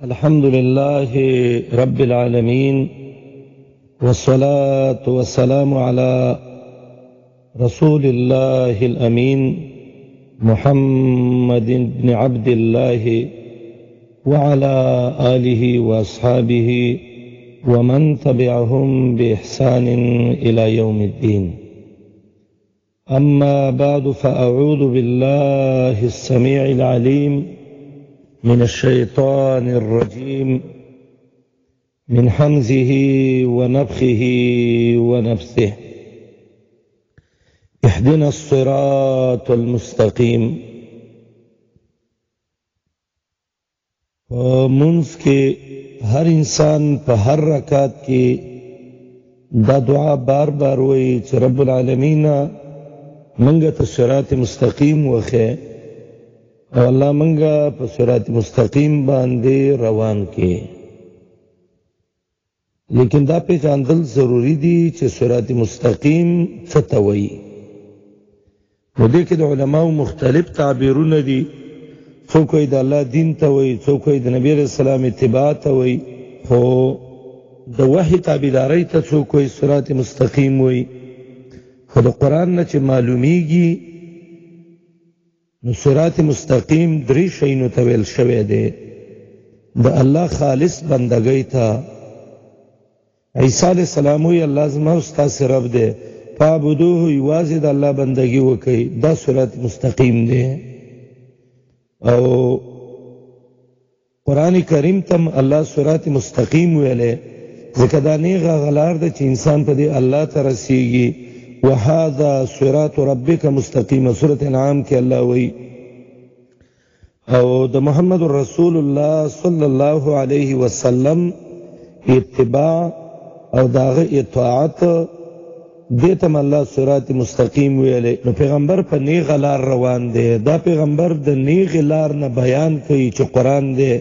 الحمد لله رب العالمين، والصلاة والسلام على رسول الله الأمين محمد بن عبد الله وعلى آله وأصحابه ومن تبعهم بإحسان إلى يوم الدين. أما بعد، فأعوذ بالله السميع العليم من الشيطان الرجيم، من حمزه ونفخه ونفثه. اهدنا الصراط المستقيم. په منځ کې هر انسان په هر رکعت کې دا دعا بار بار وایي چې رب العالمین، منګه ته صراط مستقیم وخه او الله منګه په صراط مستقیم باندې روان کې. لیکن دا پیژندل ضروری دي چې صراط مستقیم څه ته وایي. نو دې کې د علماو مختلف تعبیرونه دي. څوک وایي د الله دین ته وایي، څوک وایي د نبی علیہ السلام اتباع ته وایي، خو د وحي تابعدارۍ ته څوک وایي صراط مستقیم وایي. خو د قرآن نه چې معلومیږي نو صراط مستقیم درې شیانو ته ویل شوی دی: د الله خالص بندګۍ ته. عیسی علیه السلام وایي الله زما او ستاسې رب دی، فاعبدوه، یوازې د الله بندګي وکئ، دا صراط مستقیم دی. او قرآن کریم تم الله صراط مستقیم ویلی، ځکه دا نیغه هغه لار ده چې انسان په دې الله ته رسیږي. وهذا صراط ربک مستقیم، سورة انعام کې الله وایي. او د محمد رسول الله صلی الله علیه وسلم اتباع او د هغه اطاعت، دې ته الله صراط مستقیم ویلی. نو پیغمبر په نیغه لار روان دی. دا پیغمبر د نیغې لار نه بیان کوي چې قرآن دی،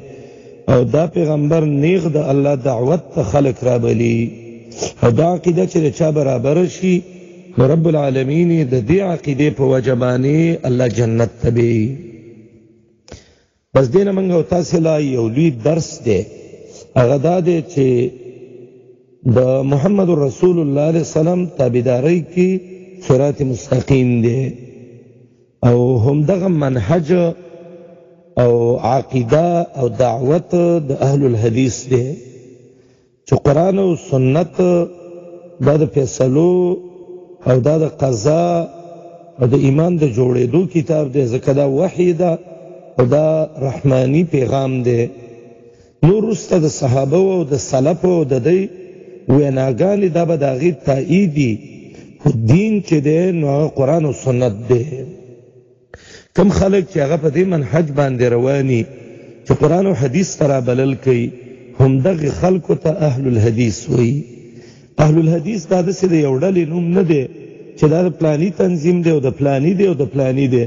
او دا پیغمبر نیغ د الله دعوت ته خلک رابلي. او دا عقیده چې د چا برابر شي نو رب العالمین د دې عقیدې په وجه باندې الله جنت ته بیایي. بس دې نه موږ او تاسې لا یو لوی درس دی، هغه دا دی چې د محمد رسول الله علیه السلام تابعدارۍ کې صراط مستقیم دی، او همدغه منهج او عقیده او دعوت د اهل الحدیث دی چې قرآن او سنت دا د فیصلو او دا د قضا او د ایمان د جوړېدو کتاب دی، ځکه دا وحی ده او دا رحمانی پیغام دی. نور وروسته د صحابه او د سلفو او د دوی ویناګانې دا به د هغې تایید دي، خو دین چې دی نو هغه قرآن او سنت دی. کوم خلک چې هغه په دې منهج باندې رواني چې قرآن او حدیث ته رابلل کوي، همدغې خلکو ته اهل الحدیث وایي. اهل الحدیث دا داسې د یو ډلې نوم نه دی چې دا د پلانی تنظیم دی او د پلانی دی او د پلانی دی.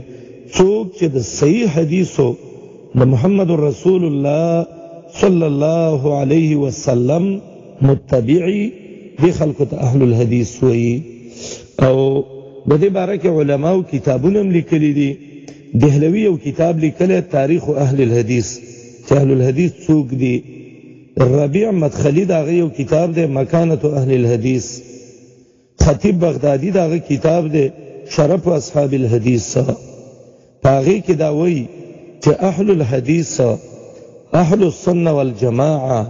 څوک چې د صحیح حدیثو د محمد رسول الله صلی الله علیه وسلم متبعي، دې خلکو ته اهل الحدیث وایي. او د دې باره کې علماو کتابونه هم لیکلي دي. دهلوي یو کتاب لیکلی تاریخ اهل الحدیث چې اهل الحدیث څوک دي. ربیع مدخلی د هغه یو کتاب دی مکانة اهل الحدیث. خطیب بغدادي د هغه کتاب دی شرف اصحاب الحدیث. په هغې کې دا وایي چې اهل الحدیث اهل السنة والجماعة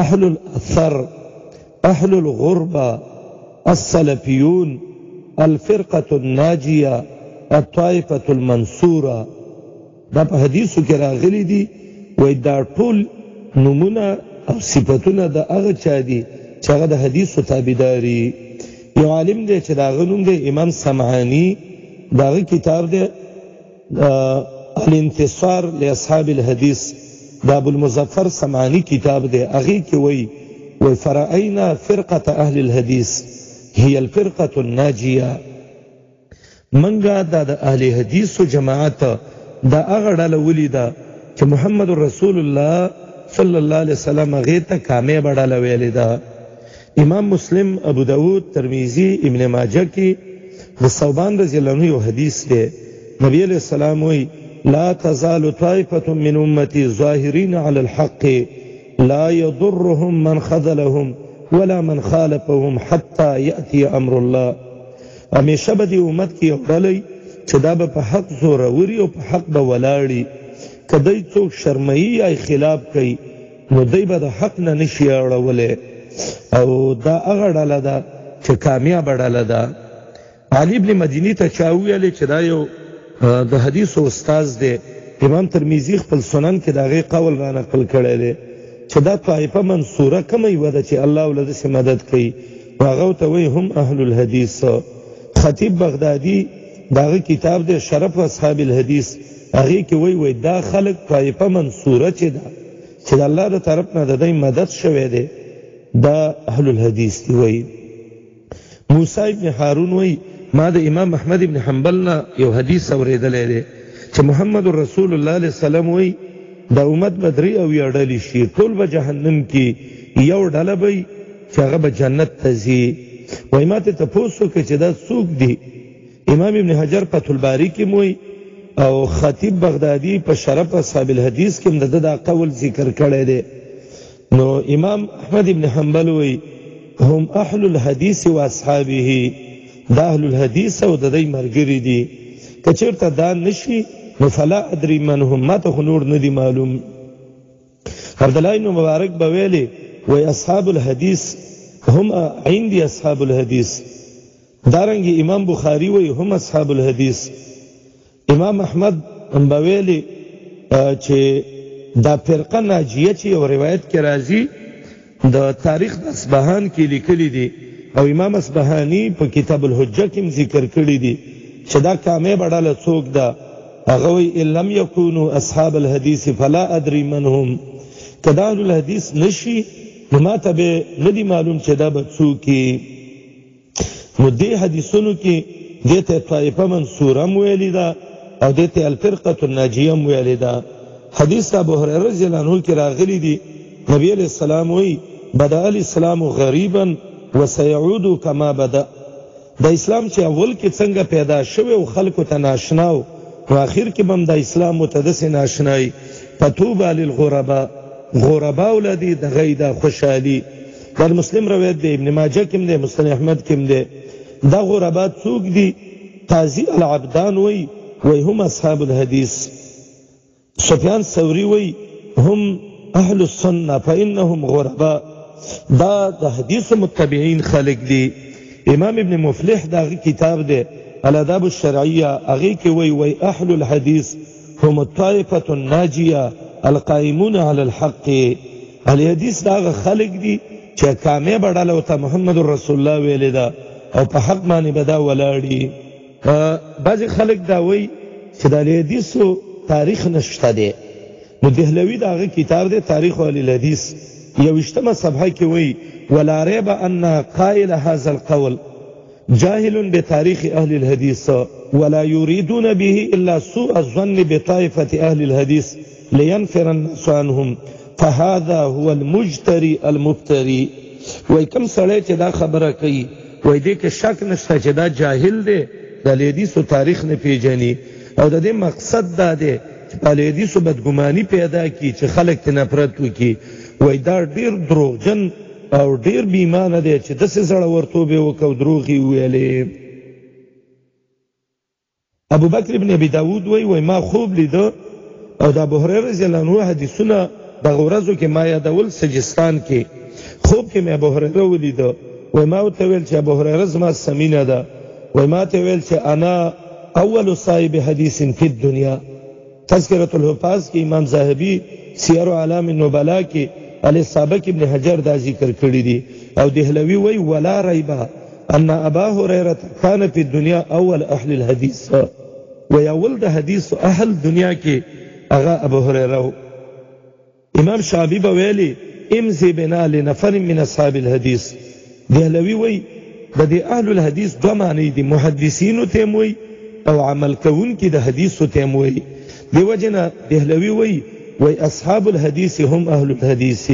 اهل الاثر اهل الغربة السلفیون الفرقة الناجیة الطائفة المنصورة. دا په حدیثو کې راغلي دي. وایي دا ټول نومونه او صفتونه د هغه چا دي چې هغه د حدیثو تابعداري. یو عالم دی چې د هغه نوم دی امام سمعاني، د هغه کتاب دی الانتصار لاصحاب الحدیث، د ابو المظفر سمعاني کتاب دی. هغې کې وایي، وایي فرأینا فرقة اهل الحدیث هي الفرقة الناجیة. منګه دا د اهل حدیثو جماعت دا هغه ډله ولیده چې محمد رسول الله صلی الله علیه وسلم هغې ته کامیابه ډله ویلې ده. امام مسلم، ابو داود، ترمذي، ابن ماجه کې د ثوبان رضی الله عنه یو حدیث دی. نبی علیہ السلام وایي لا تزال طائفة من امتي ظاهرين على الحق لا يضرهم من خذلهم ولا من خالفهم حتى يأتي امر الله. همیشه به دې امت کې یو ډله چې دا به په حق زوروري او په حق به ولاړي، که دی څوک شرمایي یا خلاف کوي نو دی به د حق نه نشي اړولی. او دا هغه ډله ده چې کامیابه ډله ده. علي ابن مدیني ته چا وویلې چې دا یو د حدیثو استاد دی، امام ترمذي خپل سنن کې د هغې قول را نقل کړی دی چې دا طایفه منصوره کومه یوه ده چې الله ورله داسې مدد کوي، نو هغه ورته وایي هم اهل الحدیث. خطیب بغدادي د هغه کتاب دی شرف اصحاب الحدیث، هغې کې وایي وایي دا خلک طایفه منصوره چې ده چې د الله د طرف نه د دوی مدد شوی دی دا اهل الحدیث دي. وایي موسی ابن هارون وایي ما د امام احمد ابن حنبل نه یو حدیث اورېدلی دی چې محمد رسول الله علیه السلام وایي دا امت به 73 ډلې شي، ټول به جهنم کې، یو ډله به وي چې هغه به جنت ته ځي. وایي ما ته تپوس وکړ چې دا څوک دي؟ امام ابن حجر فتح الباري کې هم وایي او خطیب بغدادي په شرف اصحاب الحدیث کې هم د ده دا قول ذکر کړی دی. نو امام احمد ابن حنبل وایي هم اهل الحدیث و اصحابه، دا اهل الحدیث او د دوی ملګري دي. که چېرته دا نشي نو فلا ادري من هم، ما ته خو نور نه دي معلوم. عبدالله ابن مبارک به ویلې وایي اصحاب الحدیث هم عندي اصحاب الحدیث. دارنګه امام بخاري وایي هم اصحاب الحدیث. امام احمد به ویلې چې دا فرقه ناجیه چې یو روایت کې راځي د تاریخ د اصبهان کې لیکلي دي او امام اصبهاني په کتاب الحجه کې هم ذکر کړي دي چې دا کامیابه ډله څوک ده؟ هغه وایي ان لم یکونو اصحاب الحدیث فلا ادري من هم، که دا اهل الحدیث نشي نو ما ته به نه دي معلوم چې دا به څوک. نو دې حدیثونو کې دې ته طائفه منصوره هم ویلې ده او دې ته الفرقة الناجیه هم ویلې ده. حدیث د ابو هریره رضی الله عنه کې راغلي دي، نبی علیه السلام وایي بدا الاسلام غریبا وسیعود کما بدا. د اسلام چې اول کې څنګه پیدا شوی او خلکو ته ناشنا و، نو اخر کې به هم دا اسلام ورته داسې ناشنا وي. فطوبی للغربا، غربا له دې دغه یې دا خوشحالي. دا د مسلم روایت دی، ابن ماجه کې هم دی، مسند احمد کې هم دی. دا غربا څوک دي؟ قاضي العبدان وایي وایي هم اصحاب الحدیث. سفیان ثوری وایي هم اهل السنه فانهم غربا، دا د حدیث متبعین خلق دي. امام ابن مفلح دا هغه کتاب دی الاداب الشرعیه، هغې کې وایي وایي اهل الحدیث هم الطائفة الناجیه القائمون علی الحق. اهل حدیث دا هغه خلق دي چې کامیابه ډله ورته محمد رسول الله ویلې ده او په حق باندې به دا ولاړي. بعضې خلک دا وایي چې د اهل حدیثو تاریخ نشته دی، نو دهلوي د هغه کتاب دی تاریخ اهل الحدیث 21مه صفحه کې وایي ولا ریب ان قائل هذا القول جاهل بتاريخ أهل الحديث ولا يريدون به إلا سوء الظن بطائفة أهل الحديث لينفر الناس عنهم فهذا هو المجتري المفتري. وای کوم سړی چې دا خبره کوي وای دې کې شک نشته چې دا جاهل دی، د اهل حدیثو تاریخ نه پیژني او د دې مقصد دا دی چې په اهل حدیثو بدګماني پیدا کړي چې خلک ترې نفرت وکړي. وای دا ډېر دروغجن او ډېر بې ایمانه دی چې داسې زړورتوب یې وکړ او دروغ یې وویلې. ابو بکر ابن ابي داود وایي وایي ما خوب لیده او د ابو هریره رضی الله عنه حدیثونه دغه ورځو کې ما یادول سجستان کې، خوب کې مې ابو هریره ولیده. وایي ما ورته ویل چې ابو هریره زما سمینه ده. وایي ما ته ویل چې انا اول صاحب حدیث فی الدنیا. تذکرة الحفاظ کې امام ذهبي سیر اعلام النبلاء کې الاصابه کې ابن حجر دا ذکر کړی دي. او دهلوي وایي ولا ریب ان ابا هریره کان فی الدنیا اول اهل الحدیث. وایي اول د حدیث اهل دنیا کې هغه ابو هریره و. امام شعبي به ویلي امضي بنا لنفر من اصحاب الحدیث. دهلوي وایي د دې اهل الحدیث دوه معنی دي، محدثینو ته هم وایي او عمل کوونکي د حدیثو ته هم وایي. دې وجې نه دهلوي وایي وایي اصحاب الحدیث هم اهل الحدیث.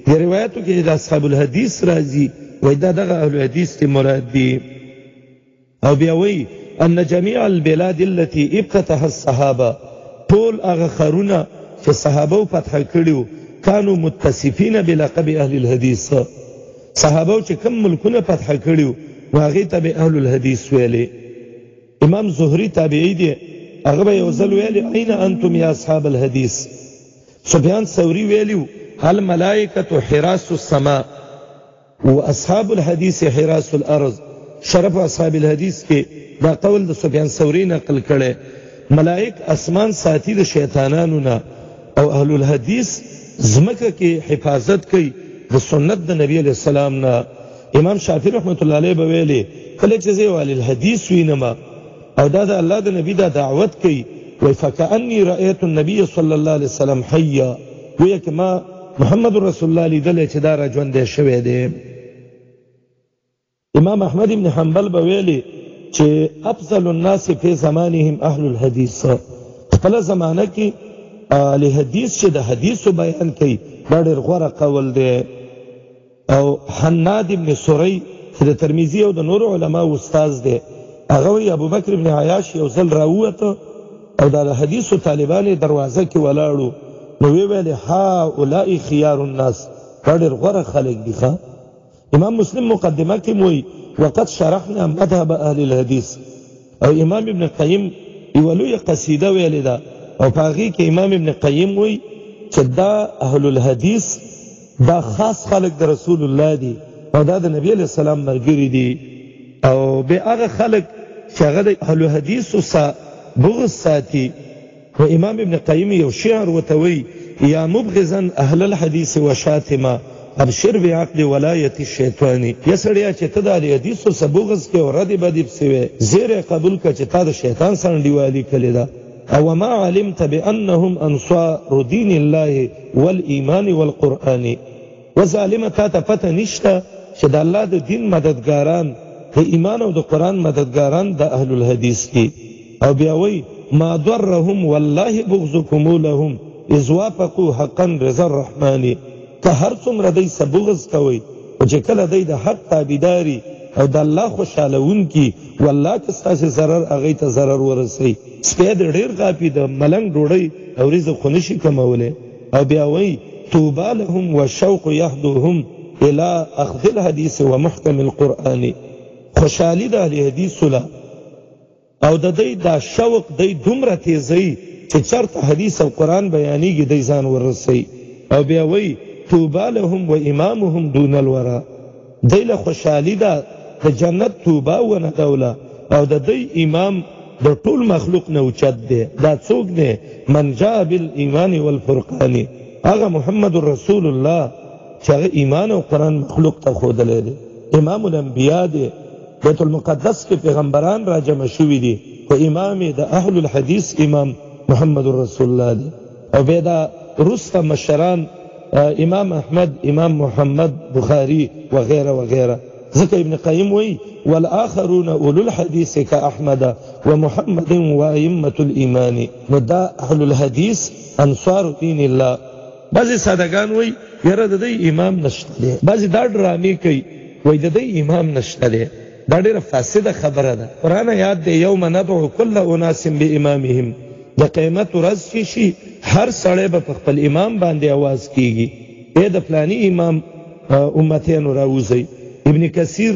دې روایتو کې چې د اصحاب الحدیث راځي وایي دا دغه اهل الحدیث ته مراد دي. او بیا وایي ان جميع البلاد التي افتتح الصحابه. ټول هغه ښارونه چې صحابه فتح کړي وو، کانو متصفین بلقب اهل الحدیث. صحابه چې کوم ملکونه فتح کړي وو، نو هغې ته به اهل الحدیث ویلې. امام زهري تابعي دی، هغه به یو ځل ویلې اين انتم یا اصحاب الحدیث. سفیان ثوري ویلي وو الملائکة حراس السماء و اصحاب الحدیث حراس الارض. شرف اصحاب الحدیث کې دا قول د سفیان ثوري نقل کړی، ملائک اسمان ساتي د شیطانانو نه او اهل الحدیث ځمکه کې حفاظت کوي د سنت د نبی علیه السلام نه. امام شافعي رحمت الله علیه به ویلې کله چې زه یو اهل الحدیث وینم او دا د الله د نبی دا دعوت کوي، وایي فکأني رأیت النبی صلی الله علیه وسلم حیا، ګویا کې ما محمد رسول الله لیدلی چې دا را ژوندی شوی دی. امام احمد ابن حنبل به ویلې چې افضل الناس فی زمانهم اهل الحدیث. خپله زمانه کې اهل حدیث چې د حدیثو بیان کوي دا ډېر غوره قول دی. او حناد ابن سری چې د ترمذي او د نورو علماو استاد دی، هغه وایي ابوبکر ابن عیاش یو ځل راووته او د حدیثو طالبان یې دروازه کې ولاړو، نو ویې ویلې هؤلاء خیار الناس، دا ډېر غوره خلک دي. ښه امام مسلم مقدمه کې مو وایي وقد شرحنا مذهب اهل الحدیث. او امام ابن قیم یوه لویه قصیده ویلې ده او په هغې کې امام ابن قیم وایي چې دا اهل الحدیث دا خاص خلک د رسول الله دي او دا د نبی علیه السلام ملګري دي. او بیا هغه خلک چې هغه د اهل حدیثو سره بغض ساتي، نو امام ابن قیم یو شعر ورته وایي یا مبغضا اهل الحدیث وشاتما ابشر بعقد ولایة الشیطان. یا سړیه چې ته د اهل حدیثو سره بغض کوې او ردې بدې پسې وایې، زیری قبول کړه چې تا د شیطان سره انډیوالي کړې ده. او ما علمت بانهم انصار دین الله والایمان والقرآن. و ظالمه تا ته پته نشته چې د الله د دین مددګاران، د ایمان او د قرآن مددګاران د اهل الحدیث دي. او بیا وایي ما ضرهم والله بغضکم لهم اذ وافقوا حقا رضا الرحمن. که هر څومره دی څه بغض کوئ، خو چې کله دی د حق تابعداري او د الله خوشحالوونکي، والله که ستاسې ضرر هغوی ته ضرر ورسوي. سپی دې ډېر غاپي، د ملنګ ډوډۍ او رزق خو نشي کمولی. او بیا وایي طوبی لهم والشوق یهدوهم الی اخذ الحدیث ومحکم القرآن. خوشحالي د اهل حدیثو له او د دی دا شوق دی دومره تیزوي چې چرته حدیث او قرآن بیانیږي دی ځان ورسوي. او بیا وایي طوبی لهم و امامهم دون الورا. دی له خوشحالي ده د جنت طوبی ونه دوله او د دی امام د ټول مخلوق نه اوچت دی. دا څوک دی؟ من جاء بالایمان والفرقان، هغه محمد رسول الله چې هغه ایمان او قرآن مخلوق ته ښودلی دی، امام الانبیا دی. بیت المقدس کې پیغمبران را جمع شوي دي، خو امام یې د اهل الحدیث امام محمد رسول الله دی. او بیا دا وروسته مشران امام احمد، امام محمد، بخاری وغیره وغیره. ځکه ابن قیم وایي والآخرون اولو الحدیث کاحمد ومحمد وائمة الایمان. نو دا اهل الحدیث انصار دین الله. بعضې سادهګان وایي یاره د دی امام نشته دی، بعضې دا ډرامې کوي وایي د دی امام نشته دی. دا ډېره فاسده خبره ده. قرآن آیات دی یوم ندعو کل اناس بامامهم، د قیامت ورځ چې شي هر سړی به په خپل امام باندې اواز کیږي، ای د فلاني امام امتیانو راوځئ. ابن کثیر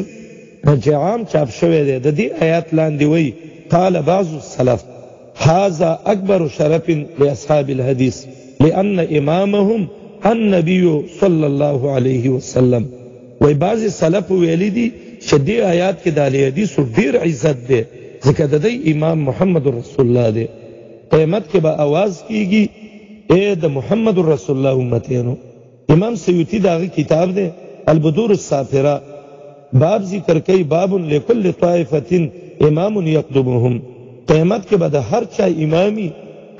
چې عام چاپ شوی دی د دې آیات لاندې وایي قال بعض السلف هذا اکبر شرف لاصحاب الحدیث لأن امامهم النبی صلی الله علیه وسلم. وایي بعضې سلفو ویلي دي چې دې آیات کې د اهل حدیثو ډېر عزت دی، ځکه د دی امام محمد رسول الله دی. قیامت کې به اواز کیږي ای د محمد رسول الله امتیانو. امام سیوطي د هغه کتاب دی البدور السافره باب ذکر کوي، باب لکل طائفة امام یقدمهم. قیامت کې به د هر چا امامي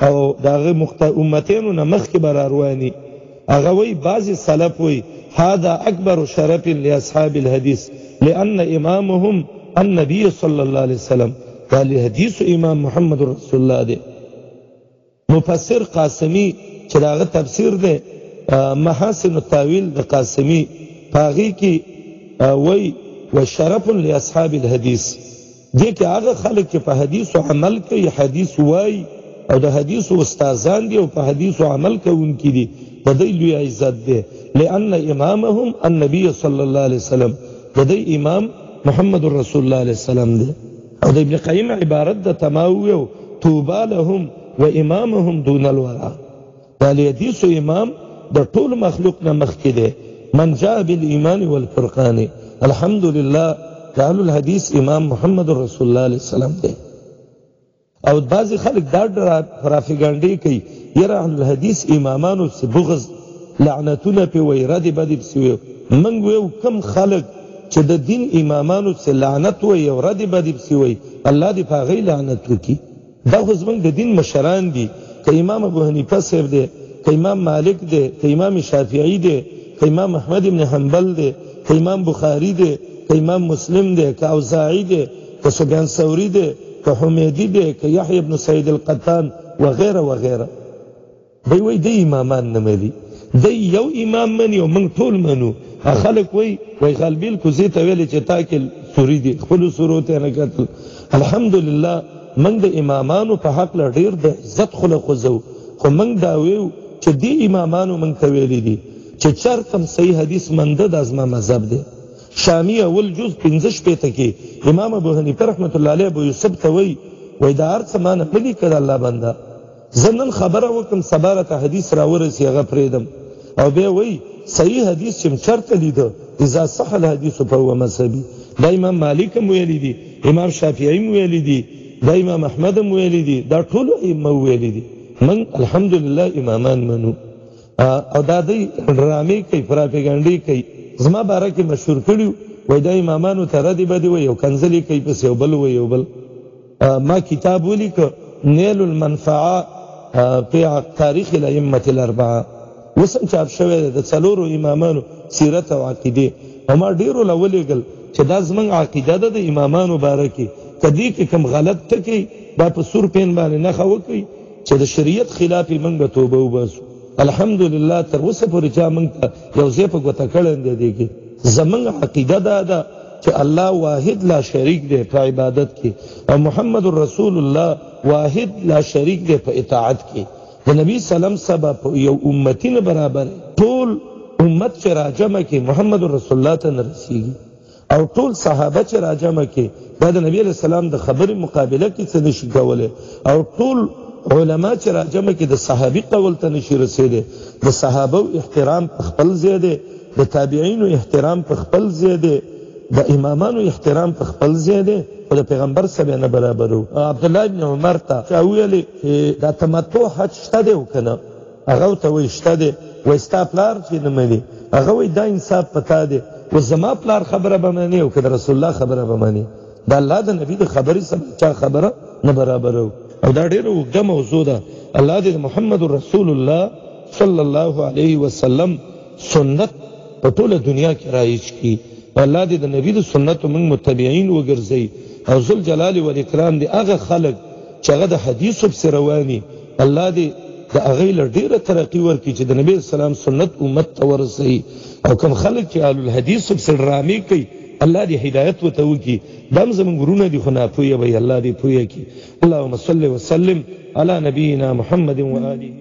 او د هغه امتینو نه مخکې به رارواني. هغه وایي بعضې سلف وایي هذا اکبر شرف لاصحاب الحدیث لأن امامهم النبی صلی الله علیه وسلم. د اهل حدیثو امام محمد رسول الله دی. مفسر قاسمي چې د هغه تفسیر دی محاسن التاویل د قاسمي، په هغې کې وایي وشرف لاصحاب الحدیث. دې کې هغه خلک چې په حدیثو عمل کوي، حدیث وایي او د حدیثو استادان دي او په حدیثو عمل کوونکي دي، د دوی لوی عزت دی. لأن امامهم النبي صلی الله علیه وسلم، د دوی امام محمد رسول الله علیه السلام دی. او د ابن قیم عبارت د تما ویو، طوبی لهم و امامهم دون الورا. د اهل حدیثو امام د ټول مخلوق نه مخکې دی. من جاء بالایمان والفرقان. الحمدلله د اهل الحدیث امام محمد رسول الله علیه السلام دی. او بعضې خلک دا پرافیګانډې کوي، یاره اهل الحدیث امامانو پسې بغض لعنتونه پې وایي، ردې بدې پسې وایي. موږ ویو کم خلک چې د دین امامانو پسې لعنت وایي او ردې بدې پسې وایي، الله دې په هغوی لعنت وکړي. دا خو زموږ د دین مشران دي، که امام ابو حنیفه صاحب دی، که امام مالک دی، که امام شافعي دی، که امام احمد بن حنبل دی، که امام بخاري دی، که امام مسلم دی، که اوزاعي دی، که سفیان ثوري دی، که حمیدي دی، که یحیی بن سعید القطان وغیره وغیره. دی وایي دی امامان نه مني، دی یو امام مني او موږ ټول منو. خلک وایي، وایي غالبیل کوزې ته ویلې چې تا کې سوري دي، خپلو سورو ته یې نه کتل. الحمدلله موږ د امامانو په هکله ډېر د عزت خوله خوځوو، خو موږ دا ویو چې دې امامانو موږ ته ویلي دي چې چېرته هم صحیح حدیث منده، دا زما مذهب دی. شامی اول جز 65 کې امام ابو حنیفه رحمت الله علیه ابو یوسف ته وایي، وایي دا هر څه ما نه مه لیکه د الله بنده، زه نن خبره وکړم سبا راته حدیث راورسي هغه پرېږدم. او بیا وایي صحیح حدیث چې مې چېرته لیده، اذا صح الحدیث فهو مذهبي. دا امام مالک هم ویلي دي، امام شافعي هم ویلي دي، دا امام احمد هم ویلي دي، دا ټولو ائمه ویلي دي. موږ الحمدلله امامان منو. او دا دی ډرامې کوي، پراپیګنډې کوي. زما باره کې مشهور کړي وایي دا امامانو ته ردې بدې وایي او کنځلې کوي پسې، یو بل وایي یو بل. ما کتاب ولیکه نیل المنفعه په تاریخ الائمة الاربعه، اوس هم چاپ شوی دی، د څلورو امامانو سیرت او عقیدې. او ما ډېرو له ولېږل چې دا زموږ عقیده ده د امامانو باره کې، که دې کې کوم غلط ټکی دا په سور پین باندې نښه وکړئ چې د شریعت خلاف یې موږ به توبه وباسو. الحمدلله تر اوسه پورې چا موږ ته یو ځای په ګوته کړی نه دی. دې کې زموږ عقیده دا ده چې الله واحد لا شریک دی په عبادت کې، او محمد رسول الله واحد لا شریک دی په اطاعت کې. د نبی سلام سبا په یو امتی نه برابر، ټول امت چې راجمع کې محمد رسول الله ته نه رسیږي، او ټول صحابه چې راجمع کې دا د نبی علیه السلام د خبرې مقابله کې څه نشي کولی، او ټول علما چې راجمع کې د صحابي قول ته نشي رسېدی. د صحابه احترام په خپل ځای دی، د تابعینو احترام په خپل ځای دی، د امامانو احترام په خپل ځای دی، خو د پیغمبر سره نه برابرو. عبدالله ابن عمر ته چا وویلې چې دا تمتع حج شته دی او که نه؟ هغه ورته وایي شته دی. وایي ستا پلار چې نه مني؟ هغه وایي دا انصاف په تا دی، اوس زما پلار خبره به منې او که د رسول الله خبره به منې؟ د الله د نبي د خبرې سره چا خبره نه برابرو. او دا ډېره اوږده موضوع ده. الله دې د محمد رسول الله صلی الله علیه وسلم سنت په ټوله دنیا کې رایج کړي، الله دې د نبي د سنتو موږ متبعین وګرځوي، او ذوالجلال والاکرام دې هغه خلک چې هغه د حدیثو پسې روان دي، الله دې د هغوی له ډېره ترقي ورکړي چې د نبي علیه السلام سنت امت ته ورسوي. او کوم خلک چې اهل الحدیث پسې ډرامې کوي، الله دې هدایت ورته وکړي. دا هم زموږ وروڼه دي خو ناپوهه وي، الله دې پوهه کړي. اللهم صل وسلم علی نبینا محمد وآله.